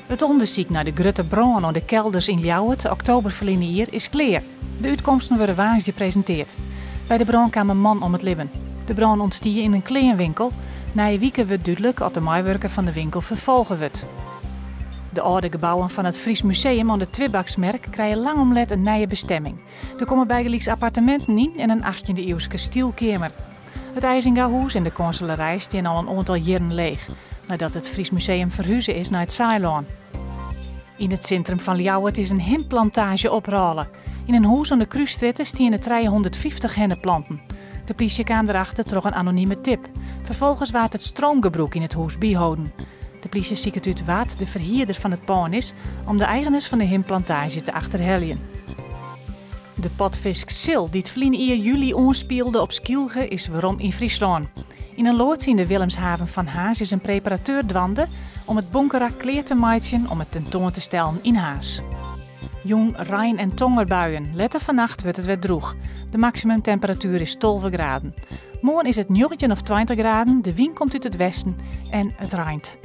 It ûndersyk nei de grutte brân oan de Kelders yn Ljouwert oktober ferline jier is klear. De útkomsten wurde woansdei presinteard. By de brân kaam in man om it libben. De brân ûntstie yn in kleanwinkel. Nije wike wurdt dúdlik oft de meiwurker fan de winkel ferfolge wurdt. De âlde gebouwen fan it Fries Museum oan de Twibaksmerk krije lang om let in nije bestemming. Der komme bygelyks apparteminten yn en in achttjinde-iuwske stylkeamer. It Eysingahûs en de Kânselarij stean al in oantal jierren leech, neidat it Fries Museum ferhuze is nei it Saailân. Yn it sintrum fan Ljouwert is in himpplantaazje oprôle. Yn in hûs oan de Krússtrjitte stiene 350 hennepplanten. De plysje kaam derachter troch in anonime tip. Ferfolgens waard it stroomgebrûk yn it hûs byholden. De plysje siket út wa't de ferhierder fan it pân is om de eigeners fan de himpplantaazje te achterheljen. De potfisk Sil, dy't ferline jier july oanspielde op Skylge, is werom yn Fryslân. Yn in loads yn de Willemshaven fan Harns is in preparateur dwaande om it bonkerak klear te meitsjen om it tentoan te stellen yn Harns. Jûn rein en tongerbuien, letter fannacht wurdt it wer drûch. De maksimumtemperatuer is 12 graden. Moarn is it 19 of 20 graden, de wyn komt út it westen en it reint.